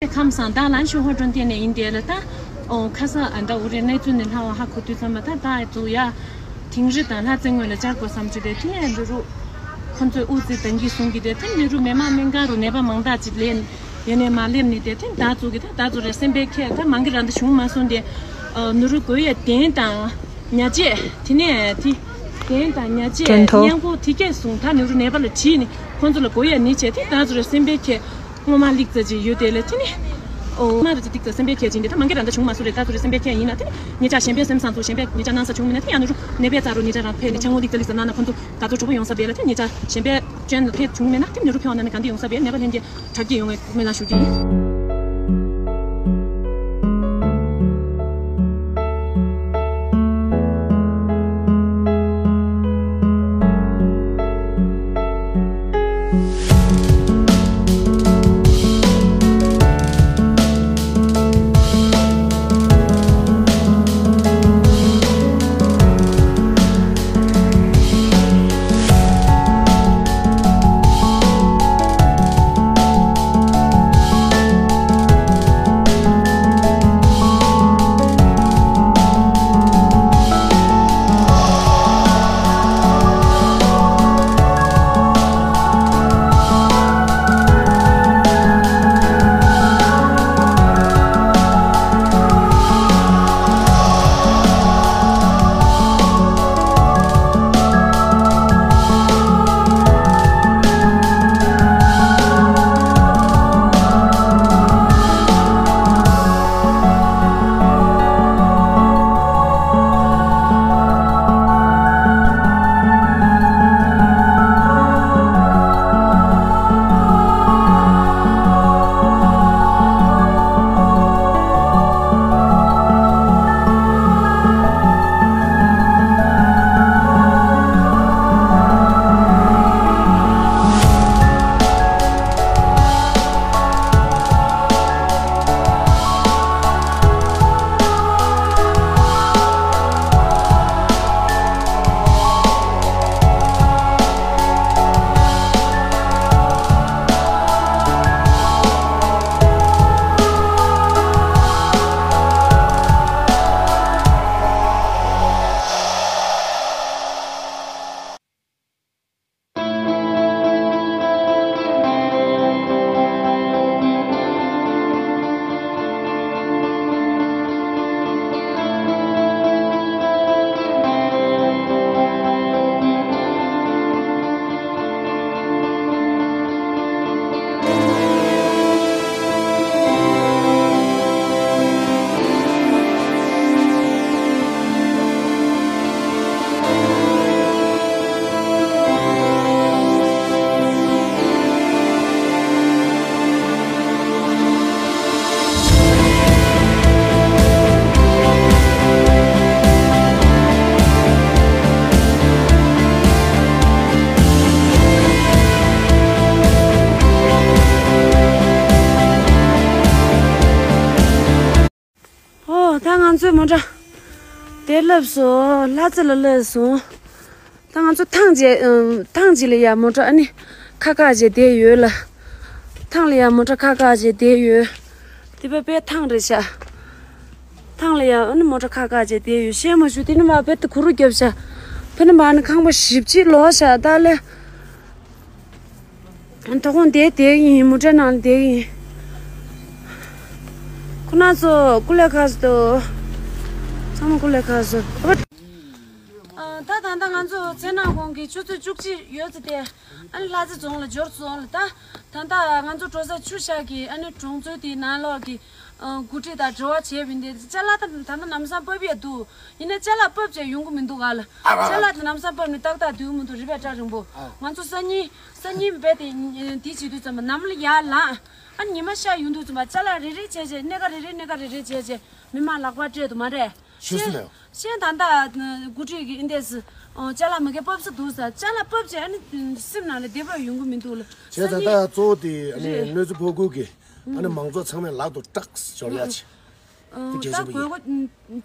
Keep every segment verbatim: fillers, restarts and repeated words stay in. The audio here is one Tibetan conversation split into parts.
ཁམས་བཟང་། ད་ལན་ཤོ་ཧོ་ཀྲོན་ཏེ་ནས་ཡིན་དེ་ལ་ད། ཨོ་ཁ་ས་ཨ་ད་འུ་རེ་གནས་ཚུལ་ནས་ལྷ་བ་ཧ་གོ་དུས་ཙམ་པ་ད་ད་ཨེ་ཚུ་ཡ། དིང་རི་དང་ལྷ་རྩེ་ངོས་ལ་བཅར་དགོས་བསམ་གྱི་རེད། དེ་ནས་ནུ་རུ། ཁོ་ཚོས་དབུ་རྩེ་དང་གི་གསུང་གི་དེ་དེ་ནུ་རུ་མེ་མ་སྨན་ཁང་རུ་ནད་པ་མང་དག་ཅིག་ལས། ཡོད་ནས་མ་སླེབས་ནས་དེ་དེ་ད་ཚུ་གི་ད་ད་ཚུ་རེ་སེམས་པའི་ཁྱེད་ད་མང་གི་རང་ད་བྱུང་མ་སོང་དེ། ཨ་ནུ་རུ་གོ་ཡ་དན་དང་། ཉ་ཅེ། དེ་ནས་དེ། དན་དང་ཉ་ཅེ་དྲན་ཐོ། གཉན་པོ་དེ་སྐད་གསུང་ད་ནུ་རུ་ནད་པ་ལ་དྲིས་ནས་ཁོང་ཚོ་ལ་གོ་ཡ་ནི་བྱས་དེ་ད་ཚོ་རེ་སེམས་པའི་ཁྱེད་སྔོན་མ་ལིག་ཙ་ཅིག་ཡོད་དེ་ལ་དེ་ནི། ཨོ་མ་རུ་ཅི་ཏིག་ཙ་སེམས་པའི་ཁྱེད་ཅིག་འདི་ད་མང་གི་རང་ད་བྱུང་མ་སོང་རེད། ད་ཚོ་རེ་སེམས་པའི་ཁྱེད་ཡིན་ན་དེ་ནི་ཉེ་ཆ་གཞན་པའི་སེམས་བཟང་ཚོ་གཞན་པའི་ཉེ་ཆ་སྣང་ས་བྱུང་མིན་ན་དེ་ཡང་ནུ་རུ་ནད་པའི་རྩ་རུ་ཉེ་ཆ་རང་ཕེབས་ནས་ཆང་འུ་ལིག་ཙ་ལིག་ཙ་ན་ན་ཁོང་ཚོ་ད་ཚོ་གྲུ་པོ་ཡོང་ས་བེ་ལ་དེ་ཉེ་ཆ་གཞན་པའི་ཅན་ལ་ཕེབས་བྱུང་མིན་ན་དེ་ནུ་རུ་ཕེབས་ན་ནི་ག་འདི་ཡོང་ས་བེ་ནད་པ་ལྷན་རྒྱས་དྲག་སྐྱེད་ཡོང་བའི་སྨོན་ལམ་ཞུ་རྒྱུ་ཡིན། ཨོ། ད་ང་ཚོའི་མོ་ཊ་དེ་སླེབས་སོང་། ལྷ་རྩེ་ལ་སླེབས་སོང་། ད་ང་ཚོ་ཐང་རྗེས་ཨམ། ཐང་རྗེས་ལ་ཡ་མོ་ཊ་ཨ་ནི་ཁ་ཁ་བྱས་བསྡད་ཡོད་ལ། ཐང་ལ་ཡ་མོ་ཊ་ཁ་ཁ་བྱས་བསྡད་ཡོད། དེ་པ་པའི་ཐང་རེད་ཤག་ཐང་ལ་ཡ་ཨ་ནི་མོ་ཊ་ཁ་ཁ་བྱས་བསྡད་ཡོད། ཤེས་མ་ཞུ། དེ་ནི་མ་ཕེ་ཏི་གུ་རུ་རྒྱབ་ཤག་ཕེ་ནི་མ་ནི་ཁང་པ་བཞི་བཅུ་ལོག་ཤག་ད་ལེ། དོ་དགོང་དེ་བསྡད་ཡིན། མོ་ཊའི་ནང་ལ་བསྡད་ཡིན། ཁོ་ན་ཚོ་སྐུ་ལས་ཁག་སོ། ཚང་མ་སྐུ་ལས་ཁག་སོ། ཨ། ད་ད་ལྟ་ང་ཚོ་མཚན་ནག་གོང་གི་ཆུ་ཚོད་བཅུ་གཅིག་ཡོད་ཚེ་དེ་ཨ་ནི་ལྷ་རྩེ་རྫོང་ལ་འབྱོར་སོང་ལ། ད་ད་ལྟ་ང་ཚོ་འགྲོ་ས་ཆུ་ཤག་གི་ཨ་ནི་གྲོང་ཚོའི་དེའི་ནང་ལོགས་ཀྱི་ཨ། འགོ་ཁྲིད་དང་འབྲེལ་བ་བྱས་པ་ཡིན་ཏེ། ཅ་ལག་ད་ད་ལྟ་ལམ་སང་ཕབ་ཡས་འདུག་ཡིན་ནའི་ཅ་ལག་ཕབ་བྱས་ཡོང་གི་མི་འདུག་ག་ལ། ཨ། ཅ་ལག་དེ་ལམ་སང་ཕབ་ནས་ཏག་ཏག་སྡོད་ཀྱི་མི་འདུག་རི་བས་སྐྲ་རིང་པོ། ཨ། ང་ཚོ་སང་ཉིན་སང་ཉིན་རྦད་དེ་དེ་བྱེད་དུས་ཙམ་པ་ནམ་ལ་ཡར་ལངས། ཨ་ཉི་མ་ཤར་ཡོང་དུས་ཙམ་པ་ཅ་ལག་རེ་རེ་བྱས་བྱས། སྣེ་ཁ་རེ་རེ་སྣེ་ཁ་རེ་རེ་བྱས་བྱས་མི་མང་ལག་པ་སྤྲད་འདུག་མ་རེད། ཤོད་སོང་ལེ། ཤེས་ད་ལྟ་འགོ་ཁྲིད་ཀྱི་ཨིན་དེ་སི། ཨོ། ཅ་ལག་མ་གི་ཕབ་ས་འདུག་ས། ཅ་ལག་ཕབ་བྱས་ཨ་ནི་སེམས་ནང་ལ་བདེ་བ་ཡོང་གི་མི་འདུག་ལ། བྱས་ཙང་ད་གཙོ་བོ་དེ་ཨ་ནི་རེད། གནོད་འཚེ་ཕོག་ཁུལ་གྱི་ཨ་ནི་མང་ཚོགས་ཚང་མས་ལག་ཏུ་ཏག་འབྱོར་ཡག་ཅིག་ཨོ། དེ་གལ་ཆེན་པོ་ཡིན། ད་དགོས་མཁོ་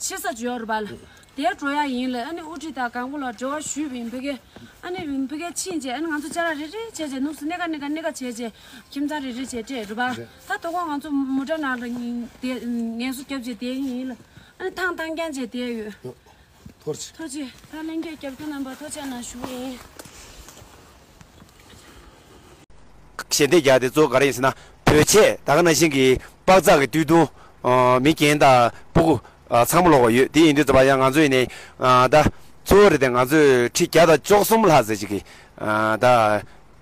ཆེ་ས་ཅིག་ཡོད་རེད་པ་ལ། དེར་འགྲོ་ཡ་ཡིན་ལ། ཨ་ནི་དབུ་ཁྲིད་དང་གང་པོ་ལ་འབྲེལ་བ་ཞུས་པ་ཡིན། ཕ་གི་ཨ་ནི་ཕ་གི་ཕྱིན་རྗེས་ཨ་ནི་ང་ཚོ་ཅ་ལག་རེ་རེ་བྱས་རྗེས་ནུབ་སུ་སྣེ་ཁ་སྣེ་ཁ་སྣེ་ཁ་བྱས་རྗེས་ཁྱིམ་ཚང་རེ་རེ་བྱས་སྤྲད་རེད་པ། རེད། ད་དོ་དགོང་ང་ཚོ་མོ་ཊ་ནང་ལ་ཉིན་དེ་ངལ་གསོ་རྒྱབ་རྗེས་བསྡད་ཡིན་ལ། ཨ་ནི་ཐང་ཐང་རྐྱང་རྗེས་བསྡད་ཡོད། ཐོར་ཅི། ཐོར་ཅི། ད་ལྷན་རྒྱས་རྒྱབ་སྐྱོར་རྣམ་པ་ཐུགས་རྗེ་གནང་ཞུ་གི་ཡིན། ཞལ་འདེབས་རྒྱག་དེ་གཙོ་བོ་ག་རེ་ཡིན་ཟེར་ན། བོད་ཆས་ད་ག་ནང་བཞིན་གྱི་པགས་ཚགས་ཀྱི་སྟོད་ཐུང་། ཨ། མི་རྒན་དང་སྤུ་གུ། ཨ། ཚང་མ་ལོག་པ་ཡོད། དེ་ཡིན་དུས་ཙམ་པ་ཡང་ང་ཚོ་ཡིན་ནའི། ཨ། ད་གཙོ་བོ་རེད་དེ། ང་ཚོས་ཁྲི་བརྒྱ་དང་བཅུ་གསུམ་ལྷག་ཙམ་ཅིག་གི། ཨ། ད་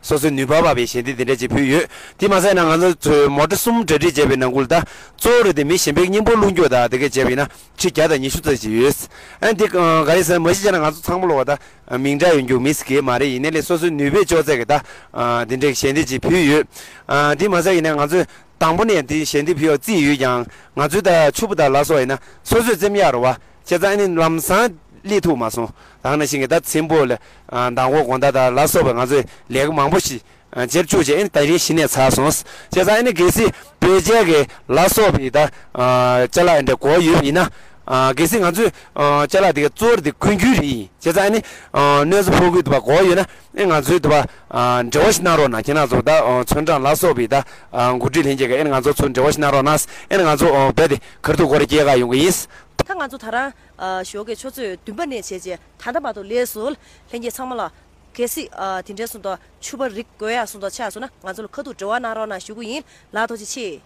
སོ་སོའི་ནུས་པ་བབས་པའི་ཞལ་འདེབས་དེ་འདྲ་ཅིག་ཕུལ་ཡོད། དེ་མ་ཟད་ན་ང་ཚོ་ཚོས་མོ་ཊ་གསུམ་གྲ་སྒྲིག་བྱས་པའི་ནང་ཁུལ་ད་གཙོ་བོ་རེད་དེ། མི་གཞན་པའི་སྙིང་པོ་བླུགས་རྒྱུ་དང་དེ་གས་བྱས་པ་ཡིན་ན་ཁྲི་བརྒྱ་དང་ཉི་ཤུ་ཙམ་ཅིག་ཡོད། ཨ་ནི་དེ་ག་རེ་ཟེར་ན། མ་གཞི་བྱས་ན་ང་ཚོ་ཚང་མ་ལོག་པ་ད། མིང་གྲགས་ཡོང་རྒྱུ་མི་སྲིད་ཀྱི་མ་རེད། ཡིན་ནའི་ལས་སོ་སོའི་ནུས་པས་ཅོག་ཙེ་གི་ད། ཨ། འདི་འདྲའི་ཞལ་འདེབས་ཅིག་ཕུལ་ཡོད། ཨ། འདི་མ་ཟད་ཡིན་ན་ང་ཚོས་དང་པོ་ནས་འདི་ཞལ་འདེབས་ཕུལ་བ་རྩིས་ཡོད་ཀྱང་། ང་ཚོའི་ད་ཕྱུ་པ་དང་ལ་སོགས་ཡིན་ན་སོ་སོས་བཙེམ་ཡག་རེད་པ། བྱས་ཙང་ཨ་ནི་ལམ་སང་སླེབས་ཐུབ་མ་སོང་། ད་ག་ནང་བཞིན་གྱི་ད་ཚེམ་པོ་ལ། ཨ། མདང་དགོང་དགོང་དག་དང་ལ་སོགས་པའི་ང་ཚོས་ལས་ཀ་མང་པོ་ཞིག་ཨ། བྱེད་བཅུག་བྱས། ཨ་ནི་དེ་རིང་གཞི་ནས་ཚར་སོང་། བྱས་ཙང་ཨ་ནི་གལ་སྲིད་བོད་ཆས་ཀྱི་ལ་སོགས་པའི་ད། ཨ། ཅ་ལག་འདྲ་དགོས་ཡོད་པ་ཡིན་ན། ཨ། གལ་སྲིད་ང་ཚོས། ཨ། ཅ་ལག་དེ་ག་གཙོ་བོ་དེ་ཀུན་ཁྱུར་རེད། བྱས་ཙང་ཨ་ནི། ཨ། གནོད་འཚེ་ཕོག་གི་འདུག་པ་དགོས་ཡོད་ན། ཨ་ནི་ང་ཚོའི་འདུག་པ། ཨ། འབྲེལ་བ་ཞིག་གནང་རོགས་གནང་། ཁྱེད་རང་ཚོ་ད། ཨ། ཚོན་གྲངས་ལ་སོགས་པའི་ད། ཨ། འགོ་ཁྲིད་ལྷན་རྒྱས་ཀྱི། ཨ་ནི་ང་ཚོ་ཚོ་འབྲེལ་བ་ཞིག་གནང་རོགས་གནང་། ཨ་ནི་ང་ཚོ། ཨ། རྦད་དེ་ག་རེ་འདུག་སྐོར་ར་སྐྱེལ་ག་ཡོང་གི་ཡིན། ད་ང་ཚོ་ད་རང་། ཨ། ཞོགས་ཀས་ཆུ་ཚོད་བདུན་པ་ནས་བྱས་རྗེས་ད་ལྟ་བར་དུ་ལས་སུ་ལྷན་རྒྱས་ཚང་མ་ལ། གལ་སྲིད། ཨ། དེ་འདྲའི་སོང་དོ་ཕྱུ་པ་རིགས་དགོས་ཡག་སོང་དོ་ཆགས་སོང་ན་ང་ཚོ་ལ་ཁ་ཐུག་འབྲེལ་བ་གནང་རོགས་གནང་ཞུ་གི་ཡིན་ལགས། ཐུགས་རྗེ་ཆེ།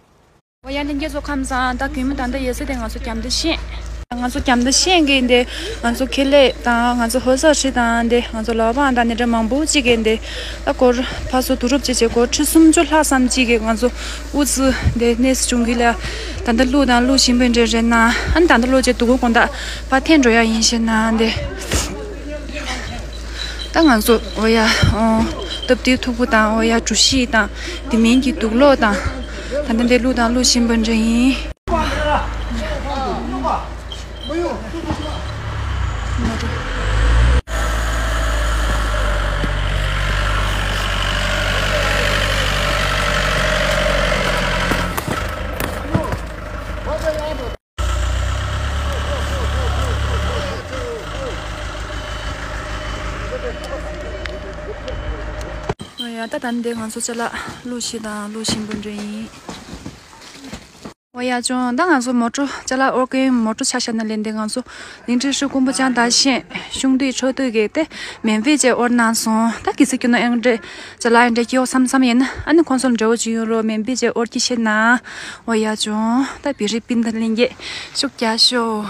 འོ་ཡ། ལྷན་རྒྱས་ཚོ་ཁམས་བཟང་། ད་གུས་མོ་ད་ལྟ་ཡོད་ས་དེ་ང་ཚོ་རྒྱ་མདའ་ཤན། ང་ཚོ་རྒྱ་མདའ་ཤན་གྱི་འདི་ང་ཚོ་ཁེ་ལས་དང་། ང་ཚོ་ཧོ་ས་ཧྲི་དང་འདི། ང་ཚོ་ལོ་པང་དང་འདི་འདྲ་མང་པོ་ཅིག་གི་འདི། ད་སྒོར་ཕར་ཚུར་བསྡུ་རུབ་བྱས་བྱས་སྒོར་ཁྲི་སུམ་ཅུ་ལྷག་ཙམ་ཅིག་གི་ང་ཚོ་ཨུ་ཚུགས་འདི་གནས་སུ་བྱུང་གི་ལ། ད་ལྟ་བླུགས་དང་བླུགས་བཞིན་པའི་འདྲ་རེད་ན། ཨ་ནི་ད་ལྟ་བླུགས་བྱས་དུ་གོ་དགོང་དག་ཕར་འཐེན་འགྲོ་ཡག་ཡིན་ཞེ་ན་འདི། ད་ང་ཚོ་འོ་ཡ། ཨོ། སྟབས་བདེའི་ཐུག་པ་དང་། འོ་ཡ། གྲུ་བཞི་དང་། དེ་མིན་གྱི་དུག་སློག་དང་། ད་ལྟ་འདི་བླུགས་དང་བླུགས་བཞིན་པ་འདྲ་ཡིན། ཨོ་ཡ། ད་ད་འདི་ང་ཚོ་ཅ་ལག་བླུགས་བཞིན་དང་བླུགས་བཞིན་པ་འདྲ་ཡིན། ཨོ་ཡ། ཅུང་ད་ང་ཚོ་མོ་ཊ་ཅ་ལག་དབོར་མཁན་མོ་ཊ་ཆ་བཞག་ན་ལན་འདི་ང་ཚོ་གླིང་ཕྲན་ཧྲི་ཀོང་པོ་ཅང་ད་ཤན་གཞུང་འདི་ཕྱོགས་སྟོད་ཀྱི་དེ་མེ་འབེབས་བྱས་དབོར་གནང་སོང་། ད་གི་ཚེ་ཁྱོད་ན་ཨེ་འདྲ་ཅ་ལག་ཨེ་འདྲ་སྐྱེ་བོ་བསམ་བསམ་ཡིན་ན། ཨ་ནི་ཁོང་ཚོ་ལ་འབྲེལ་བ་བྱེད་ཡོང་རོགས། མེ་འབེབས་བྱས་དབོར་གྱི་ཤེས་ན། ཨོ་ཡ། ཅུང་ད་བི་རི་པིན་ད་ལན་གྱི་ཤུགས་རྒྱག་ཤོག་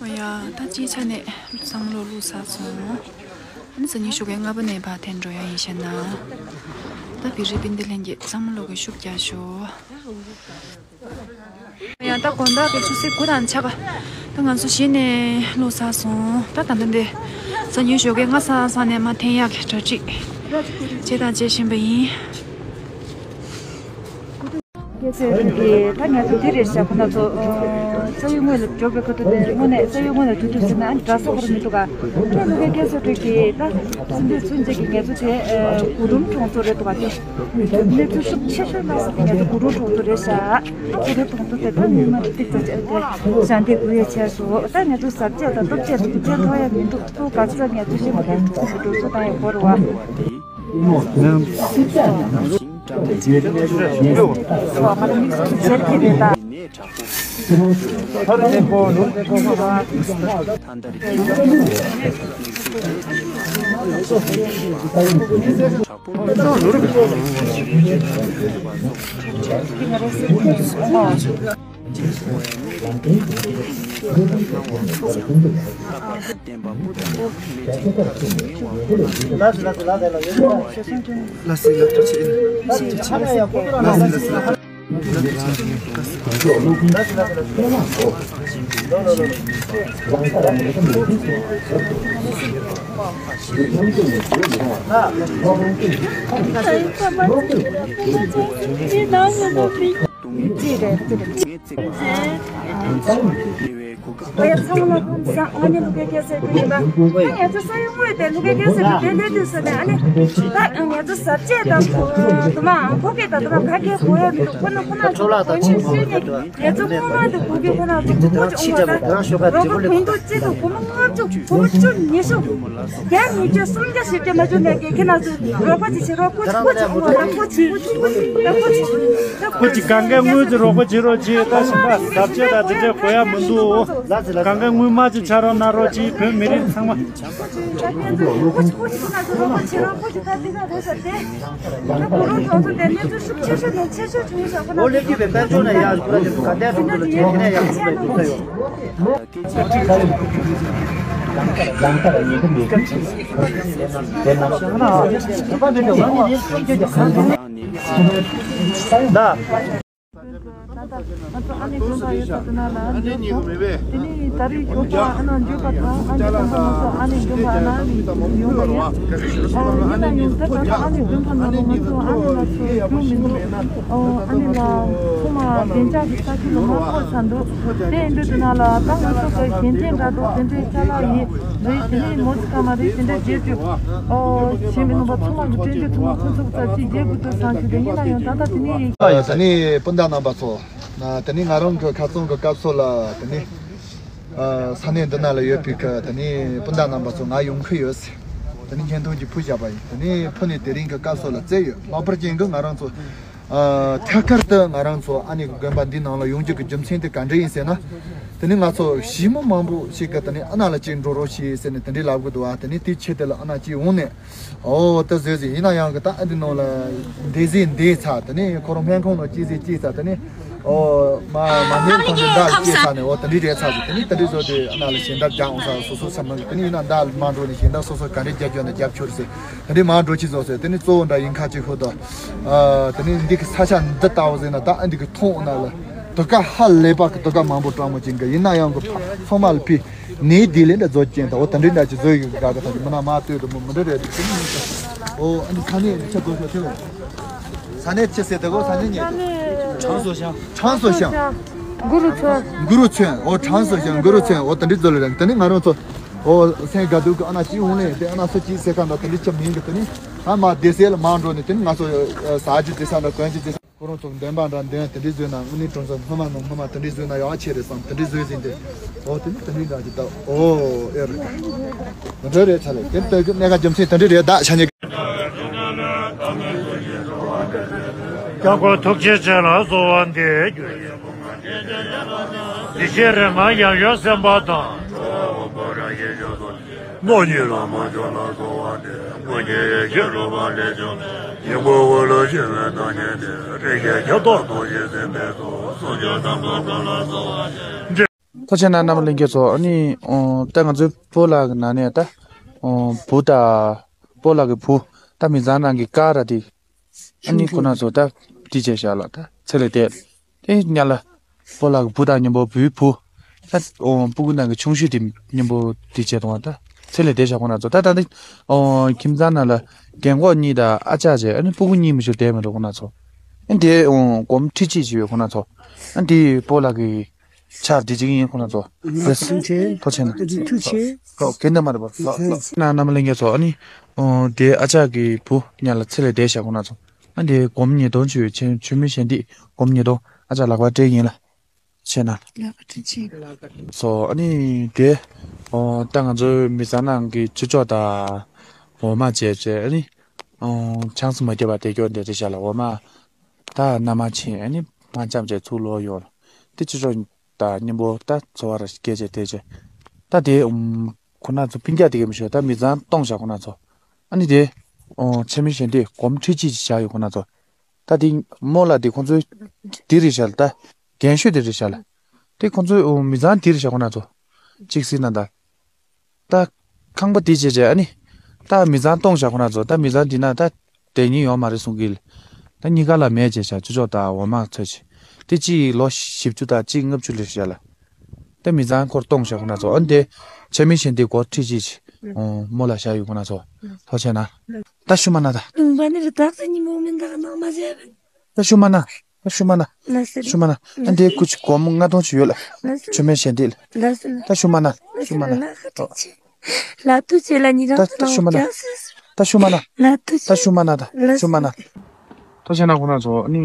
ཨོ་ཡ། ད་སྤྱིའི་ཆ་ནས་བསམ་བློ་བླུགས་ཚར་སོང་། ཨ་ནི་སང་ཉིན་ཞོགས་ཀས་ལྔ་པ་ནས་ཕར་འཐེན་འགྲོ་ཡ་ཡིན་ཤེས་ན། ད་བི་རི་པིན་ད་ལན་གྱི་བསམ་བློ་གི་ཤུགས་རྒྱག་ཤོག་ཡང་ད་དགོང་དག་གི་ཆུ་ཚོད་དགུ་དང་ཕྱེད་ཀ་ད་ང་ཚོ་གཞི་ནས་བླུགས་ཚར་སོང་། ད་ད་ལྟ་འདི་སང་ཉིན་ཞོགས་ཀས་སྔ་ས་སང་ནས་མར་འཐེན་ཡག་གི་གྲ་སྒྲིག་བྱས་དང་བྱེད་བཞིན་པ་ཡིན། སྐད་ཆ་རིགས་ཀྱི་ད་ང་ཚོ་འདི་རེད་ཤག་ཁོ་ན་ཚོ་ས་ཡུལ་དངོས་ལ་འབྱོར་བའི་ཁ་ཐུག་དེ་དངོས་གནས་ས་ཡུལ་དངོས་ལ་འགྲོ་དུས་ཟེར་ན་ཨ་ནི་འདྲ་ས་ཁོ་ར་མི་འདུག་ག་ཁྱོད་ལུ་གའི་སྐད་ཆ་རིགས་ཀྱི་ད་སེམས་པའི་ཚུན་ཆད་ཀྱི་ང་ཚོ་དེ་གུ་རུམ་གྲོང་ཚོ་རེད་འདུག་ག་ཁྱོད། གནས་ཚུལ་ཤུགས་ཆེ་ཤོས་ལ་སོགས་ཀྱི་ང་ཚོ་གུ་རུ་གྲོང་ཚོ་རེད་ཤག་གུ་རུ་གྲོང་ཚོ་དེ་ད་མི་མང་ཏིག་ཙམ་བྱས་ཏེ་ཞལ་འདེབས་ཕུལ་ཡས་བྱས་སོང་། ད་ང་ཚོ་ཟབ་རྒྱས་དང་སྟོབས་རྒྱས་སུ་ཕན་ཐོགས་ཡ་མི་འདུག་ཚུར་ག་ཚོད་ང་ཚོ་ཤེས་མ་ཐུབ་ཐུབ་འགྲོ་ཚུལ་བཏང་ཡ་འགོར་བ། ཨ་ཡ་ཚང་མ་ལ་ཁམས་བཟང་། ང་ནི་ལུ་གེ་སྐལ་ཟེར་གྱི་ཡིན་པ། ཨ་ང་ཚོ་ས་ཡོམ་དངོས་དེ་ལུ་གེ་སྐལ་ཟེར་གྱི་དེ་འདྲའི་དུས་སུ་ནས་ཨ་ནི་ད་ང་ཚོ་ཟབ་ཆས་དང་དུ་མ་ཕོ་སྐད་དང་དུ་མ་ག་གེ་གོ་ཡ་མི་འདུག་ཁོ་ན་ཁོ་ན་ཚོ་གོ་ཆེན་ཤོས་ནས་ང་ཚོ་ཁོ་ན་དུ་གོ་གི་ཁོ་ན་ཚོ་གོ་ཆེན་ཤོས་ནས་རོགས་པ་བོད་འདུག་ཅི་དང་གོ་མ་ལྔ་བཅུ་གོ་མ་བཅུ་ཉི་ཤུ། བརྒྱ་ཉིས་བརྒྱ་སུམ་བརྒྱ་བཞི་བརྒྱ་མ་བྱུང་ན་ཁྱེད་ཁྱེད་རང་ཚོས་རོགས་པ་ཅིག་བྱེད་རོགས། ཁོ་ཁོ་ཅིག་འོང་བ་ལ་ཁོ་ཅིག་ཁོ་ཅིག་ཁོ་ཅིག་ཁོ་ཅིག་གང་ག་དངུལ་གྱི་རོགས་པ་བྱེད་རོགས་བྱེད། ད་ཞིམ་པ་ཟབ་ཆས་དང་དེ་འདྲས་གོ་ཡ་མི་འདུག་གང་ག་དངུལ་མ་ཅིག་ཆ་རོགས་གནང་རོགས་བྱེད། བོད་མི་རིགས་ཚང་མ། ཁྱེད་ཚོས་ཁོ་ཅིག་ཁོ་ཅིག་ཁྱེད་རང་ཚོས་རོགས་པ་བྱེད་རོགས། ཁོ་ཅིག་ད་འདི་ག་རེད་ཟེར་ཏེ། ད་ཁོ་རང་ཚོ་ཚོ་དེ་གནས་ཚུལ་ཤུགས་ཆེ་ཤོས་ནས་ཆེ་ཤོས་བྱུང་ཡོད་ཟེར། ཁོ་ན་ཨོ་ལེགས་ཀྱི་བེ་དཔལ་འབྱོར་ནས་ཡག་ཁོ་ར་ཅིག་ག་འདྲས་འགྲོ་འདུག་ལ་ཁྱེད་ཁྱེད་ནས་ཡག་ཁོ་ར་ཅིག་ས་ཡོད། ཨོ་ཨ་ནི་ལ་ཚང་མ་བདེ་འཇགས་ཀྱི་ས་ཆ་ལ་མ་སྤོ་ཚར་འདུག་དེ་ཡིན་དུས་དེ་ན་ལ་ད་ང་ཚོ་གི་གཞན་བརྟེན་འདྲ་འགྲོ་དེ་འདྲའི་ཅ་ལག་ཡིན་རེད། དེ་ནས་མོ་ཙི་ཀ་མ་རེད། དེ་འདྲ་བརྗེད་རྒྱུ་ཨོ་གཞན་མི་རྣམ་པ་ཚང་མ་གི་སྤྲད་རྒྱུ་ཐུག་ན་ཁོ་ཚོ་གི་ཙམ་ཅིག་བརྗེད་དགོས་དུས་བསམ་གི། དེ་ཡིན་ན་ཡང་ད་ལྟ་དེ་ནས་ཡིན། ད་ནི་སྤུན་ཟླ་རྣམ་པ་ཚོ་ན་དེ་ནི་ང་རང་གི་ཁ་རྩང་གི་སྐབས་སུ་ལ་དེ་ནི་ས་གནས་འདི་ན་ལ་ཡོད་པའི་གི་དེ་ནི་སྤུན་ཟླ་རྣམ་པ་ཚོ་ང་ཡོང་གི་ཡོད་ཟེར། དེ་ནི་བརྙན་ཐུང་ཅིག་ཕུལ་བཞག་པ་ཡིན། དེ་ནི་ཕུལ་ནས་དེ་རིང་གི་སྐབས་སུ་ལ་བཙལ་ཡོད། ལྷག་པར་ཅན་གི་ང་རང་ཚོ་ཨ་ཐད་ཀར་དུ་ང་རང་ཚོ་ཨ་ནི་དགོན་པ་འདི་ནང་ལ་ཡོང་རྒྱུ་གི་རྒྱུ་མཚན་དེ་ག་འདྲ་ཡིན་ཟེར་ན། དེ་ནི་ང་ཚོ་ཞི་མོ་མང་པོ་ཞིག་གིས་དེ་ནི་ཨ་ན་ལ་གཅིག་འགྲོ་རོགས་བྱེད་ཟེར་ནས་དེ་འདྲའི་ལབ་གི་འདུག་བ། དེ་ནི་དེའི་ཆེད་དུ་ལ་ཨ་ན་གཅིག་འོང་ནས་ཨོ་ད་བཟོས་ཟིན། ཡིན་ན་ཡང་གི་ད་ཨ་འདི་ནང་ལ་འདས་ཟིན་འདས་ཚར། དེ་ནི་ཁོ་རང་སྨན་ཁང་ནང་སྐྱེས་ཟིན་སྐྱེས་ཚར། དེ་ནི་ཨོ་མ་མ་ནེ་ཁང་གི་འདྲ་སྐྱེས་ཚར་ནས་ཨོ་དེ་འདྲའི་རེད་ཚར་ཟིན། དེ་ནི་དེ་འདྲའི་བཟོ་དེ་ཨ་ན་ལ་ཞལ་འདེབས་རྒྱག་འོང་ས་སོ་སོ་ཚང་མ་གི་དེ་ནི་ཡིན་ན་འདྲ་མ་འགྲོ་ནས་ཞལ་འདེབས་སོ་སོ་ག་འདྲའི་རྒྱག་རྒྱུ་ན་རྒྱབ་ཆོར་ཟེར། དེ་འདྲའི་མ་འགྲོ་ཅི་བཟོ་ཟེར། དེ་ནི་གཙོ་བོ་འདྲ་ཡིན་ཁ་ཅིག་ཧུ་དོ། ཨ་དེ་ནི་འདི་གི་ས་ཆ་འདི་ལྟ་བུ་ཟེར་ན་ད་ཨ་འདི་གི་མཐོང་ན་ལ་དུ་ཀ་ཧ་ལས་པ་གི་དུ་ཀ་མང་པོ་སྤྲང་མོ་ཅན་གི་ཡིན་ན་ཡང་གི་ཚང་མ་ལ་ཕི་ནས་དེ་ལས་འདྲ་བཟོ་ཅན་ད་འོ་དེ་འདྲའི་འདྲ་ཅིག་བཟོ་ཡི་གི་ག་གི་ད་ཅི་མི་ན་མ་ལྟོས་དུ་མོ་མི་འདྲ་རེད། དེ་ནི་ཨོ་ཨ་འདི་ས་གནས་ཆ་དགོས་ཤོག་ཐེ་ས་གནས་ཆ་ཟེར་དེ་གོ་ས་གནས་ཉེ་ཁྲང་སོ་ཤང་། ཁྲང་སོ་ཤང་། གུ་རུ་ཚོན། གུ་རུ་ཚོན། ཨོ་ཁྲང་སོ་ཤང་གུ་རུ་ཚོན། ཨོ་དེ་འདྲའི་བཟོ་ལ་རེད། དེ་ནི་ང་རང་ཚོ་ཨོ་སེང་ག་དུ་གི་ཨ་ན་ཅི་འོང་ལེ་དེ་ཨ་ན་སུ་ཅི་སེ་ཁ་འདྲ་དེ་འདྲའི་ཆ་མིན་གི་དེ་ནི་ཨ་མ་སྡེ་སེ་ལ་མ་འགྲོ་ནས་དེ་ནི་ང་ཚོ་ས་ཅི་དེ་ས་འདྲ་གོན་ཅི་དེ་ས་ཁོ་རང་ཚོ་འདོན་པ་འདྲ་འདོན་དེ་འདྲའི་བཟོས་ན་དངོས་གནས་དྲང་སོ་སྔོན་མ་ནང་སྔོན་མ་དེ་འདྲའི་བཟོས་ན་ཡག་ཆེ་རེད་བསམ། དེ་འདྲའི་བཟོས་ཟིན་ཏེ་ཨོ་དེ་ནི་དེ་འདྲའི་འདྲ་ཅི་ད་ཨོ་ཨེ་རེད། དེ་འདྲ་རེད་ཚ་ལེ་དེ་ལྟ་གི་གནད་འགག་རྒྱུ་མཚན་དེ་འདྲའི་རེད། ད་ཤ་ཉེ་སྐྱབས་མགོན་ཐུགས་རྗེ་ཅན་ལ་གསོལ་བ་འདེབས་རྒྱུ་ཡིན། བདེ་གཤེགས་རེ་མ་ཡང་ཡོད་སེམས་དཔའ་དང་། ནོར་ཉིད་ལ་མ་བྱོན་ལ་གསོལ་བ་འདེབས། དངོས་ཉིད་ཡེ་ཤེས་རོལ་པ་ལས་བྱུང་། སྙིང་པོ་འོད་ལ་ཞི་བའི་ཐང་ཆེན་ཏེ། རིགས་ཀྱི་ཁྱབ་བདག་སྟོང་ཞིང་སེམས་དཔའི་ཚོགས། གསུང་མཆོག་དམ་པ་ཀུན་ལ་གསོལ་བ་འདེབས། ཐུགས་རྗེ་ཆེ་གནང་རྣམ་པ་ལྷན་རྒྱས་ཚོ། ཨ་ནི་ཨོ་ད་ང་ཚོའི་སྤོ་ལགས་ཀྱི་ནང་ནས་ད་ཨོ་བུ་དང་སྤོ་ལགས་ཀྱི་བུ་ད་མི་ཚང་ནང་གི་ཀ་ར་དེ། ཨ་ནི་ཁོ་ན་ཚོ་ད་དེ་བྱས་བཞག་ལ་ད་ཚེ་ལས་འདས། དེ་ཉ་ལ་སྤོ་ལགས་ཀྱི་བུ་དང་མཉམ་པོ་བུའི་བུ་ད་ཨོ་སྤུ་གུ་ནང་གི་ཆུང་ཤོས་དེ་མཉམ་པོ་དེ་བྱས་དང་ད་ཚེ་ལས་འདས་བཞག་ཁོ་ན་ཚོ། ད་ད་ནི་ཨོ་ཁྱིམ་ཚང་ནང་ལ་རྒན་གོག་གཉིས་དང་ཨ་ཅག་བྱས། ཨ་ནི་སྤུ་གུ་གཉིས་མི་ཤོར་བསྡད་མི་འགྲོ་ཁོ་ན་ཚོ། ཨ་ནི་དེ་ཨོ་སྒོར་མོ་ཁྲི་གཅིག་ཅིག་ཡོད་ཁོ་ན་ཚོ། ཨ་ནི་དེ་སྤོ་ལགས་ཀྱི་ཆར་འདི་གཅིག་ཡིན་ཁོ་ན་ཚོ། ཐུགས་རྗེ་ཆེ། ཐུགས་རྗེ་ཆེ་གནང་། ཐུགས་རྗེ་ཆེ། ཨོ་གན་ད་མ་རེད་པ། ལགས་ལགས་ན་རྣམ་པ་ལྷན་རྒྱས་ཚོ། ཨ་ནི་ཨོ་དེ་ཨ་ཅག་གི་བུ་ཉ་ལ་ཚེ་ལས་འདས་བཞག་ཁོ་ན་ཚོ། ཨ་དེ་སྒོར་མོ་ཉིས་སྟོང་ཅིག་ཡོད། ཆེ་ཆུ་མིག་ཞལ་འདི་སྒོར་མོ་ཉིས་སྟོང་ཨ་ཅག་ལག་པ་སྤྲད་ཡིན་ལ། ཆེ་ན། ལག་པ་སྤྲད་ཆེ། སོ་ཨ་ནི་དེ་ཨོ་ད་ང་ཚོའི་མི་ཚང་ནང་གི་ཆུ་ལྕོག་དང་འོ་མ་བྱས་བྱས། ཨ་ནི་ཨོ་ཆང་སུ་མ་བརྒྱབ་པ་དེ་སྐྱོ་འདི་རེད་བཞག་ལ། འོ་མ་ད་ན་མ་ཆེ། ཨ་ནི་མ་འཆམ་བྱས་ཚུར་ལོག་ཡོང་ལ། དེ་ཆུ་ལྕོག་དང་མཉམ་པོ་ད་འཚོ་བ་ར་སྐད་ཆ་དེ་བྱས། ད་དེ་ཨུམ་ཁོ་ན་ཚོ་སྤུན་ཀྱག་དེ་གས་མི་ཤོར། ད་མི་ཚང་སྟོང་བཞག་ཁོ་ན་ཚོ། ཨ་ནི་དེ་ཨོ་ཆེ་མི་ཞན་དེ་སྒོར་མོ་ཁྲི་གཅིག་ཅིག་བཞག་ཡོད་ཁོ་ན་ཚོ། ད་དེ་རྨོ་ལགས་དེ་ཁོང་ཚོའི་དེ་རེད་བཞག་ལ། ད་རྒན་ཤོས་དེ་རེད་བཞག་ལ། དེ་ཁོང་ཚོའི་ཨོ་མི་ཚང་དེ་རེད་བཞག་ཁོ་ན་ཚོ། གཅིག་སྲིད་ན་ད། ད་ཁང་པ་དེ་བྱས་བྱས་ཨ་ནི། ད་མི་ཚང་སྟོང་བཞག་ཁོ་ན་ཚོ། ད་མི་ཚང་དེ་ན་ད་དེ་གཉིས་ཡོང་མ་རེད་གསུང་གི། ད་གཉིས་ཀ་ལ་མེད་བྱས་བཞག་ཆུ་ལྕོག་དང་འོ་མ་ཚོད་བྱས། དེ་གཅིག་ལོ་བཞི་བཅུ་དང་གཅིག་ལྔ་བཅུ་ལས་བཞག་ལ། ད་མི་ཚང་ཁོར་སྟོང་བཞག་ཁོ་ན་ཚོ། ཨ་ནི་དེ་ཆེ་མི་ཞན་དེ་སྒོར་ཁྲི་གཅིག་ཅིག་ཨོ་རྨོ་ལགས་བཞག་ཡོད་ཁོ་ན་ཚོ། ཐུགས་རྗེ་ཆེ་གནང་། ད་ཤུ་མ་ན་ད། ལུང་པ་ནི་རི་དྭགས་སེ་ཉི་མོ་མིན་ད་ག་ནང་མ་བྱས། ད་ཤུ་མ་ན། ད་ཤུ་མ་ན། ལ་སི། ཤུ་མ་ན། ཨ་འདྲའི་སྐུ་ཅི་སྒོར་མོ་ལྔ་སྟོང་ཅིག་ཡོད་ལ། ལ་སི། ཆུ་སྨན་ཞལ་འདི་ལ། ལ་སི། ད་ཤུ་མ་ན། ཤུ་མ་ན། ལ་ཁ་ཐུག་ཆེ། ལ་ཐུག་ཆེ་ལ་ཉི་རང་ད་ད་ཤུ་མ་ན། ད་ཤུ་མ་ན། ལ་ཐུག་ད་ཆེ། ཤུ་མ་ན་ད་ལ་ཤུ་མ་ན། ཐུགས་རྗེ་གནང་ཁོ་ན་ཚོ་ནི།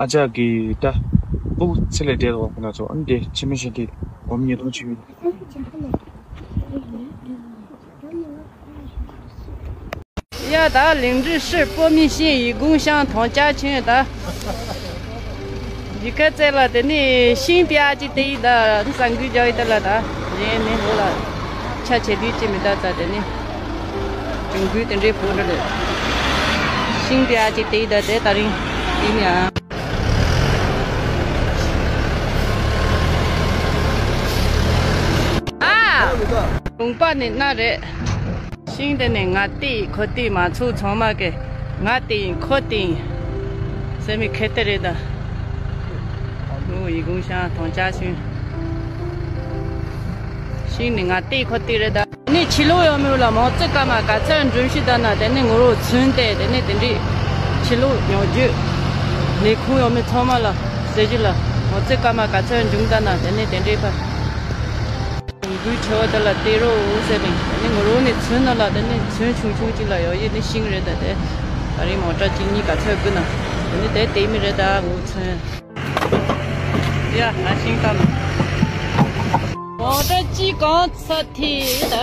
ཨ་ཅག་གི་ད་སྤུ་གུ་ཚེ་ལས་འདས་ཐོག་ཁོ་ན་ཚོ་ཨ་ནི་དེ་ཆུ་སྨན་ཞལ་འདི་སྒོར་མོ་ཉིས་སྟོང་ཅིག་ཡོད། ཡ་ད་ལིང་ཀྲི་ཧྲི་སྤོ་མི་ཤིང་ཡི་གུང་ཤང་ཐོང་ཅ་ཆུན་ད། འདི་ཁ་རྩེ་ལ་དེ་ནི་ཤིང་པི་ཨ་ཅི་དེ་ཡི་ད་ས་འགུལ་རྒྱག་ཡི་ད་ལ་ད་རེ་ནི་ལོ་ལ་ཆ་ཆེ་དུས་ཅི་མི་ད་ཙ་དེ་ནི་གྲུང་གུའི་དེ་འདྲའི་ཕོ་འདྲ་རེད། ཤིང་པི་ཨ་ཅི་དེ་ཡི་ད་དེ་ད་རིང་ཡིན་ཡ། ཨ། ལུང་པ་ནི་སྣ་རེད། ཤིང་དེ་ནི་ང་དེ་ཡིན་ཁོ་དེ་ཡིན་མ་ཚུགས་ཚང་མ་གི་ང་དེ་ཡིན་ཁོ་དེ་ཡིན་ཟེར་མི་ཁེ་ཏེ་རེད་ད། ལུ་ཡི་གུང་ཤང་ཐང་ཅ་ཤིང་། ཤིང་ནི་ང་དེ་ཁོ་དེ་རེད་ད། ནི་ཕྱི་ལོགས་ཡོད་མི་ལ་མང་ཚོད་སྐར་མ་ག་ཚོད་འགྲིམ་ཤི་ད་ན་དེ་ནི་ངོ་རོ་ཚུན་ཏེ་དེ་ནི་དེ་འདྲི་ཕྱི་ལོགས་ཉོ་རྒྱུ་ལས་ཁུངས་ཡོད་མི་ཚང་མ་ལ་ཟེར་རྒྱུ་ལ་མང་ཚོད་སྐར་མ་ག་ཚོད་འགྲིམ་ད་ན་དེ་ནི་དེ་འདྲི་ཕ། གུས་ཆེ་བ་དེ་ལ་སྟེར་རོགས་ཟེར་ནས་ནི་ངོ་རོ་ནི་ཚོན་ནང་ལ་དེ་ནི་ཚོན་ཆུང་ཆུང་ཅིག་ལ་ཡོད་ཡེ་ནི་ཤིང་རེད་ད་དེ། ད་རིང་མོ་ཊ་གཅིག་གཉིས་ག་ཚོད་དགོས་ན་དེ་ནི་དེ་དེ་མི་རེད་ད་ངོ་ཚོན། ཡ་ང་ཤིང་ཏམ། མོ་ཊ་གཅིག་གང་ཚ་ཐི་ད།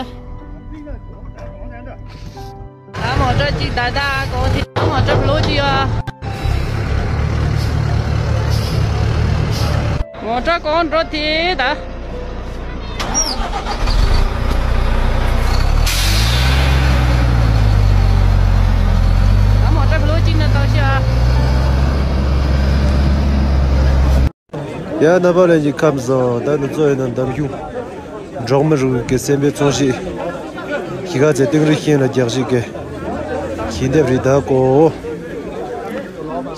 ད་མོ་ཊ་གཅིག་ད་ད་གང་ཐི་ད་མོ་ཊ་ལོ་གཅིག་ཡ། མོ་ཊ་གང་འགྲོ་ཐི་ད། ད་མོ་ཊ་ལོ་གཅིག་ན་ཏོག་ཤ། ཡ་རྣམ་པ་ལྷན་རྒྱས་ཁམས་བཟང་། ད་ནི་གཙོ་ཡིན་ན་འདམ་གཞུང་འབྲོག་མི་རིགས་ཀྱི་སེམས་པའི་ཚོང་གཞིས་གཞིས་ཀ་རྩེ་སྟེང་རི་ཤིང་ལ་རྒྱག་གཞིས་ཀྱི་ཞིང་འདེབས་རི་དྭགས་གོ།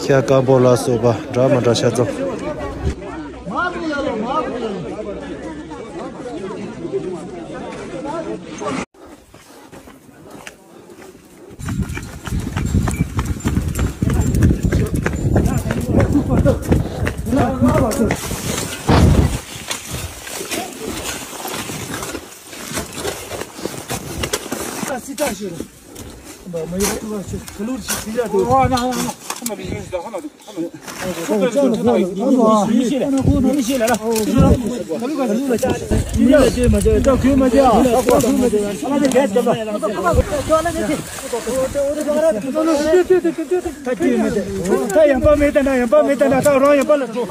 ཤ་སྐམ་པོ་ལ་སོགས་པ་འདྲ་མི་འདྲ་ཆ་ཚང་། ད་ཡང་པ་མེད་ད་ན་ཡང་པ་མེད་ད་ན་ད་རང་ཡང་པ་ལ་འགྲོ།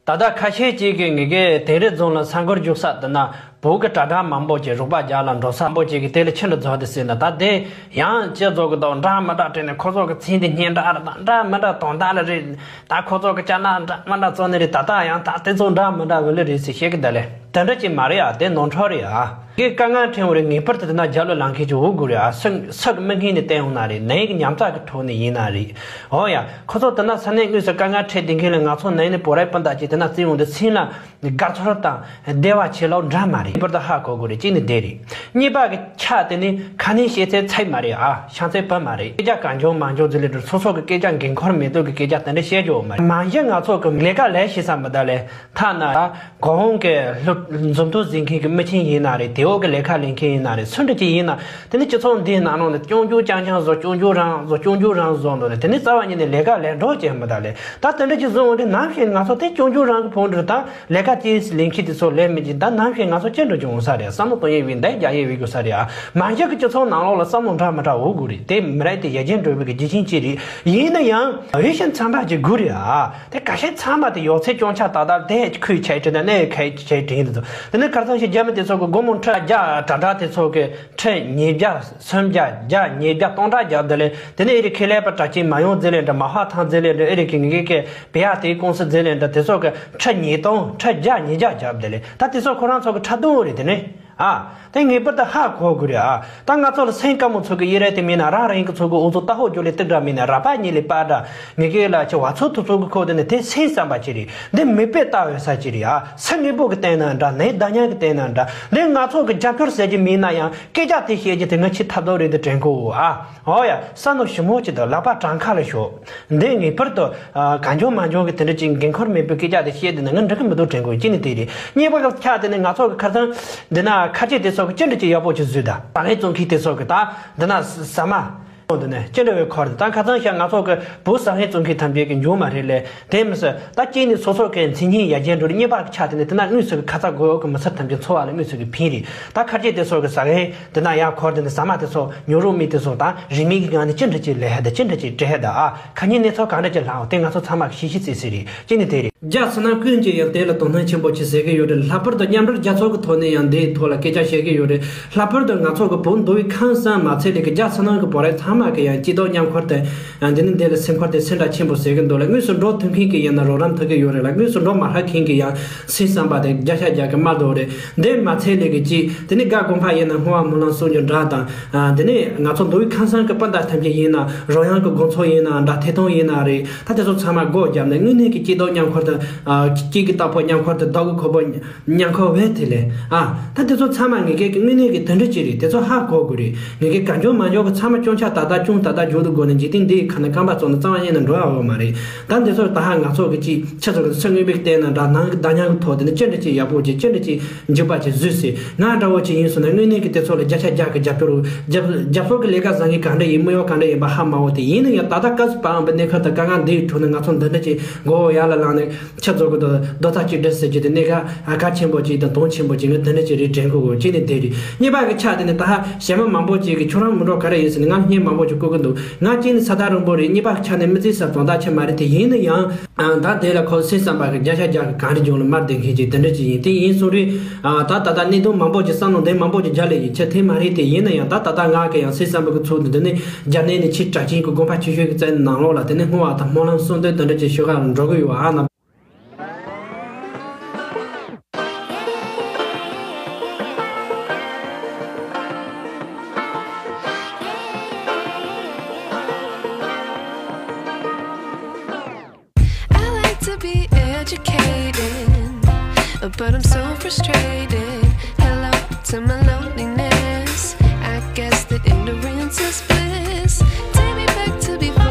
ད་ལྟ་ཁ་ཤས་ཅིག་གིས་ངེད་ཀྱི་དིང་རི་རྫོང་ལ་ས་འགུལ་རྒྱུག་ས་དེ་ན་བོད་ཀྱི་དྲ་གྲགས་མང་པོ་ཅིག་རོགས་པ་རྒྱག་ལ་འགྲོ་ས་མང་པོ་ཅིག་གིས་དེ་ལ་ཕྱི་ལ་རྫོགས་ཏེ་ཟེར་ན། ད་དེ་ཡང་ཅི་རྫོགས་ཀྱི་འདུག་འདྲ་མི་འདྲ་དྲན་ནས་ཁོ་ཚོ་གི་མཚན་དེ་སྙན་གྲགས་རེད་ད། འདྲ་མི་འདྲ་དོན་དག་ལ་རེད། ད་ཁོ་ཚོ་གི་ཅ་ན་འདྲ་མི་འདྲ་བཙོང་ནི་རེད། ད་ལྟ་ཡང་ད་དེ་ཚོ་འདྲ་མི་འདྲ་བ་ལི་རེད་ཟེར་བཤད་གི་ད་ལེ། དེ་འདྲ་ཅིག་མ་རེད་ཡ། དེ་ནོར་འཁྲུལ་རེད་ཡ། ངས་དཀའ་ངལ་འཕྲད་འོང་རེད། ངེས་པར་དུ་དེ་ན་རྒྱབ་ལ་ལངས་མཁན་ཅིག་འོང་དགོས་རེད་ཡ། སུ་སུ་གི་མིག་སྔུན་ནས་བསྟན་འོང་ན་རེད། ནད་ཀྱི་ཉམས་ཚགས་ཀྱི་ཐོག་ནས་ཡིན་ན་རེད། འོ་ཡ། ཁོ་ཚོ་དེ་ན་ས་གནས་དངོས་སུ་དཀའ་ངལ་འཕྲད་བསྡད་མཁན་ལ་ང་ཚོ་ནད་ཡམས་ནས་བོད་རིགས་སྤུན་ཟླ་ཅིག་དེ་ན་བརྩི་འོང་དུས་ཚིན་ལ། དགའ་ཚོར་དང་བདེ་བ་ཆེ་ལོག་འདྲ་མ་རེད། ངེས་པར་དུ་ཧ་གོ་དགོས་རེད། གཅིག་ནི་དེ་རེད། གཉིས་པ་གི་ཆ་དེ་ནི་ཁ་ནས་བཤད་ཚད་ཚད་མ་རེད་ཨ། བྱང་ཚད་བུ་མ་རེད། སྐད་ཆ་གང་བྱུང་མང་བྱུང་ཟེར་ལེ་འགྲོ། སོ་སོ་གི་སྐད་ཆ་འགན་ཁུར་མེད་དུས་ཀྱི་སྐད་ཆ་དེ་འདྲ་བཤད་རྒྱུ་མ་རེད། མང་ཤོས་ང་ཚོ་གི་ལས་ཀ་ལས་བྱེད་ས་མི་གདའ་ལས་ཐ་ན་གོང་གི་སློབ་འཛུམ་མདོག་གཟིགས་མཁན་གྱི་མི་ཆེན་ཡིན་ན་རེད། དེ་འོག་གི་ལས་ཀ་ལས་མཁན་ཡིན་ན་རེད། སུ་འདྲ་ཅིག་ཡིན་ན། དེ་ནི་སྤྱི་ཚོགས་འདིའི་ནང་ལོགས་ནས་སྐྱོན་བརྗོད་རྐྱང་རྐྱང་བཟོ། སྐྱོན་བརྗོད་རང་བཟོ། སྐྱོན་བརྗོད་རང་བཟོ་འདུག་ནས། དེ་ནི་རྩ་བ་ཉིད་ནས་ལས་ཀ་ལས་འགྲོ་བྱེད་མི་གདའ་ལས། ད་དེ་འདྲ་ཅིག་བཟོ་འོང་དུས་ནམ་ཞིག་ང་ཚོ་དེ་སྐྱོན་བརྗོད་རང་གི་ཕུང་འདྲི་དང་ལས་ཀ་ཅིག་ལས་མཁན་དེ་ཚོ་ལས་མི་ཅིག་ད་ནམ་ཞིག་ང་ཚོ་ཅི་འགྲོ་རྒྱུ་འོང་ས་རེད། བསམ་བློ་གཏོང་ཡས་བའི་འདས་རྒྱག་ཡས་བའི་དགོས་ས་རེད་ཨ། མང་ཤོས་ཀྱི་སྤྱི་ཚོགས་ནང་ལོགས་ལ་བསམ་བློ་འདྲ་མི་འདྲ་འོ་དགོས་རེད། དེ་མི་རེད། དེ་ཡ་རྒྱན་འགྲོ་བའི་གི་རྒྱུ་རྐྱེན་ཅིག་རེད། ཡིན་ན་ཡང་འོས་ཤིང་འཚམ་པ་ཅིག་དགོས་རེད་ཨ། དེ་ཁ་ཤས་ཚང་མ་དེ་ཡོད་ཚད་སྐྱོན་ཆ་ཏག་ཏག་དེ་ཁུལ་ཆེ་དྲན་ན་ནས་ཁའི་ཆེ་དྲན་དུ། དེ་ནས་ཁར་སང་ཞིག་རྒྱ་མི་དེ་ཚོ་གི་སྒོར་མོ་ཁྲི་བརྒྱ་དྲ་གྲགས་དེ་ཚོ་གི་ཁྲི་ཉིས་བརྒྱ་སུམ་བརྒྱ་བརྒྱ་ཉིས་བརྒྱ་སྟོང་ཕྲག་བརྒྱབ་དེ་ལས། དེ་ནས་ཨེ་རི་ཁེ་ལས་པ་གྲགས་ཅན་མ་ཡོང་ཟེར་ལེ་འདྲ། མ་ཧ་ཐང་ཟེར་ལེ་འདྲ། ཨེ་རི་ཁེ་ངེ་གེ་གེ་བེ་ཡ་དེའི་ཀུང་སི་ཟེར་ལེ་འདྲ། དེ་ཚོ་གི་ཁྲི་ཉིས་སྟོང་ཁྲི་བརྒྱ་ཉིས་བརྒྱ་བརྒྱབ་དེ་ལས། ད་དེ་ཚོ་ཁོ་རང་ཚོ་གི་ཁྲི་སྟོང་རེད། དེ་ནས་ཨ། དེ་ངེས་པར་དུ་ཧ་གོ་དགོས་རེད་ཨ། ད་ང་ཚོ་ལ་སེམས་དཀའ་མོ་ཚོ་གི་ཡི་རེད། དེ་མིན་ན་རང་རང་གི་ཚོ་གི་འུ་ཚོ་ལྟ་ཧོ་ཇོ་ལེ་ཏིག་འདྲ་མིན་ན་ར་པ་ཉི་ལི་པ་འདྲ། ངེ་གེ་ལ་ཆེ་བ་ཚོ་དུ་ཚོ་གི་ཁོ་དེ་ནི་དེ་སེམས་བསམ་པ་ཅི་རེད། འདི་མིག་དཔེ་ལྟ་འོས་ས་ཅི་རེད་ཨ། སེམས་ངེས་པོ་གི་བསྟན་ན་འདྲ། ནས་ད་ཉག་གི་བསྟན་ན་འདྲ། འདི་ང་ཚོ་གི་རྒྱབ་སྐྱོར་ཟེར་གྱི་མིན་ན་ཡང་སྐད་ཆ་དེ་བཤད་རྒྱུ་དེ་ང་ཆེས་ཐབས་སྡུག་རེད་དུ་དྲན་གོ་ཨ། ཨོ་ཡ། ས་ནོ་ཞི་མོ་ཅི་དང་ལག་པ་བྲང་ཁ་ལ་ཞོག་འདི་ངེས་པར་དུ་ཨ། གང་བྱུང་མང་བྱུང་གི་དེ་འདྲ་ཅིག་འགན་ཁུར་མེད་པའི་སྐད་ཆ་དེ་བཤད་དེ་ན་ང་འགྲིག་གི་མི་འདུག་དྲན་གོ་གཅིག་ནི་དེ་རེད། གཉིས་པ་གི་ཆ་དེ་ནི་ང་ཚོ་གི་ཁ་སང་འདི་ན་ཁ་ཆེ་དེ་ཚོ་གི་ཅི་འདྲ་ཅིག་ཡག་པོ་ཅིག་བཟོས་ད། ད་ངའི་བཙོང་མཁན་དེ་ཚོ་གི་ད་འདི་ན་ཟ་མ། འདི་ནས་ཅི་འདྲ་བའི་ཁོར་དེ་ད་ཁ་སང་ཤ་ང་ཚོ་གི་བུ་ཟ་མཁན་བཙོང་མཁན་ཐམས་ཅད་ཀྱི་འཇུག་མ་རེད་ལས། དེ་མི་སྲིད་ད་གཅིག་ནི་སོ་སོ་གི་མཚན་སྙན་ཡར་རྒྱས་འགྲོ་རེད། གཉིས་པ་གི་ཆ་དེ་ནི་དེ་ན་དངོས་སུ་གི་ཁ་ཚ་དགོས་ཡོད་གི་མི་སེར་ཐམས་ཅད་འཚོ་བ་ལ་དངོས་སུ་གི་ཕན་རེད། ད་ཁ་ཆེ་དེ་ཚོ་གི་ཟ་མཁན་དེ་ན་ཡར་ཁོར་དེ་ནི་ཟ་མ་དེ་ཚོ་ཉོ་རོགས་མི་དེ་ཚོ་དང་རིན་མེད་ཀྱི་ངང་ནས་ཅི་འདྲ་ཅིག་ལས་ཧ་ད་ཅི་འདྲ་ཅིག་སྤྲད་ཧ་ད་ཨ། ཁ་ཉིན་གནས་ཚུལ་གང་འདྲ་ཅིག་ལྷག་དེ་ང་ཚོ་ཚང་མ་གི་ཤེས་ཤེས་ཚིག་ཚིག་རེད། གཅིག་ནི་དེ་རེད། རྒྱ་ཕྱི་ནང་ཀུན་གྱིས་ཡང་དེ་ལ་དོ་སྣང་ཆེན་པོ་ཅིག་བྱེད་ཀྱི་ཡོད་རེད། ལྷག་པར་དུ་མཉམ་འབྲེལ་རྒྱལ་ཚོགས་ཀྱི་ཐོག་ནས་ཡང་འདིའི་ཐོག་ལ་སྐད་ཆ་བཤད་ཀྱི་ཡོད་རེད། ལྷག་པར་དུ་ང་ཚོ་གི་བོད་མདོ་དབུས་ཁམས་གསུམ་མ་ཚད་ལས་ཀྱི་རྒྱ་ཕྱི་ནང་གི་བོད་རིགས་ཚང་མ་གི་ཡང་སྐྱིད་སྡུག་མཉམ་འཁོར་དེ་ཡང་འདི་ནི་འདི་ལ་སེམས་ཁུར་དེ་སེམས་ཁྲལ་ཆེན་པོ་བྱེད་ཀྱི་འདུག་ལ། དངོས་སུ་འགྲོ་ཐུབ་མཁན་གྱི་ཡང་ན་རོགས་རམ་ཐུབ་ཀྱི་ཡོད་རེད་ལ། དངོས་སུ་འགྲོ་མ་ཐུབ་མཁན་གྱི་ཡང་སེམས་བསམ་པ་དེ་བརྒྱ་ཆ་བརྒྱ་གི་མ་འདུག་རེད། འདི་མ་ཚད་ལས་ཀྱི་ཅིག་དེ་ནི་དགའ་དགོན་པ་ཡིན་ན་བསྔོ་བ་སྨོན་ལམ་གསུང་རྒྱུ་འདྲ་དང་། ཨ། དེ་ནས་ང་ཚོ་མདོ་དབུས་ཁམས་གསུམ་གྱི་སྤུན་ཟླ་ཐམས་ཅད་ཡིན་ན། རོལ་དབྱངས་ཀྱི་དགོང་ཚོགས་ཡིན་ན་འདྲ། ཐད་གཏོང་ཡིན་ན་རེད། ད་དེ་ཚོ་ཚང་མ་སྒོ་བརྒྱབ་ནས་དངོས་གནས་ཀྱི་སྐྱིད་སྡུག་མཉམ་འཁོར་དུ། ཨ། སྐྱིད་ཀྱི་རྟག་ཕུག་མཉམ་འཁོར་དུ། སྡུག་གི་ཁུར་པོ་མཉམ་འཁོར་བས་དེ་ལས། ཨ། ད་དེ་ཚོ་ཚང་མ་ངེད་ཀྱི་དངོས་གནས་ཀྱི་དོན་འགྲུབ་ཅིག་རེད། དེ་ཚོ་ཧ་གོ་དགོས་རེད། ངེད་ཀྱི་གང་བྱུང་མང་བྱུང་གི་ཚང་མ་སྐྱོན་ཆ་ཏག་ཏག་སྐྱོན་ཏག་ཏག་བརྗོད་དུ་དགོས་ནས། འཇིག་རྟེན་འདིའི་ཁ་ནས་རྐང་པ་བཙུགས་ན་རྩ་བ་ཉིད་ནས་འགྲོ་ཡ་ཡོད་མ་རེད། ད་འདི་ཚོ་ད་ཧ་ང་ཚོ་གི་ཅིག་ཆ་ཚང་གི་ཚོད་དངོས་པོའི་སྟེང་ན་འདྲ། ནང་གི་བདག་ཉར་གི་ཐོག་དེ་ནས་ཅི་འདྲ་ཅིག་ཡག་པོ་ཅིག་ཅི་འདྲ་ཅིག་འཇིགས་པ་ཅིག་བཟོས་ཟེར། ང་འདྲ་བོ་ཅིག་ཡིན་སོང་ན་དངོས་གནས་ཀྱི་དེ་ཚོ་ལ་བརྒྱ་ཆ་བརྒྱ་གི་རྒྱབ་སྐྱོར། རྒྱབ་རྒྱབ་སྐྱོར་གྱི་ལས་ཀ་བཟང་གི་གང་འདྲ་ཡིན་མི་ཡོད་གང་འདྲ་ཡིན་པ་ཧ་མ་གོ། དེ་ཡིན་ན་ཡང་ད་ལྟ་སྐབས་སུ་བབས་པའི་གནས་སྐབས་དང་དཀའ་ངལ་འདིའི་ཁྲོད་ནས་ང་ཚོ་འདི་འདྲ་ཅིག་མགོ་བོ་ཡར་ལ་བསླངས་ནས་ཆ་རྫོགས་ཀྱི་རྡོ་རྡོ་ཐག་གཅིག་སྒྲིལ་ཟེར་གྱི་དེ་གནད་འགག་གལ་ཆེན་པོ་ཅིག་དང་དོན་ཆེན་པོ་ཅིག་ང་འདི་འདྲ་ཅིག་རེད་དྲན་གི་ཡོད། གཅིག་ནི་དེ་རེད། གཉིས་པ་གི་ཆ་དེ་ནི་ད་ཧ་གཞན་མ་མང་པོ་ཅིག་གིས་ཁྱོད་རང་མི་འགྲོ་ག་རེ་ཡིན་ཟེར་ནས་ང་བརྙན་མང་པོ་ཅིག་བཀོད་གི་འདུག་ང་གཅིག་ནི་ས་ཐག་རིང་པོ་རེད། གཉིས་པ་གི་ཆ་ནས་མི་ཚེ་ས་དོན་དག་ཆེ་མ་རེད། དེ་ཡིན་ན་ཡང་། ཨ། ད་དེ་ལ་ཁོ་སེམས་བསམ་པ་གི་བརྒྱ་ཆ་བརྒྱ་གི་གངས་རི་ལྗོངས་ལ་མར་བསྡད་མཁན་ཅིག་དེ་འདྲ་ཅིག་ཡིན། དེ་ཡིན་སོང་རེད། ཨ། ད་ད་ལྟ་གནད་དོན་མང་པོ་ཅིག་བསམ་བློ་འདི་མང་པོ་ཅིག་རྒྱག་ལས་ཡིན་ཆ་དེ་མ་རེད། དེ་ཡིན་ན་ཡང་ད་ད་ལྟ་ང་གི་ཡང་སེམས་བསམ་པ་གི་ཚུལ་དུ་འདི་ནི་རྒྱ་ནད་ནི་ཆེས་གྲགས་ཅན་གྱི་དགོན་པ་ཆེ་ཤོས་ཀྱི་རྩ་ནང་ལོགས་ལ་དེ་ནི་བསྔོ་བ་དང་སྨོན་ལམ་གསུང་འདོན་དེ་འདྲ་ཅིག་ཞུ་ག་འགྲོ་གི་ཡོད། ཨ་ན། I like to be educated, but I'm so frustrated. Hello to my loneliness. I guess that ignorance is bliss. Take me back to before.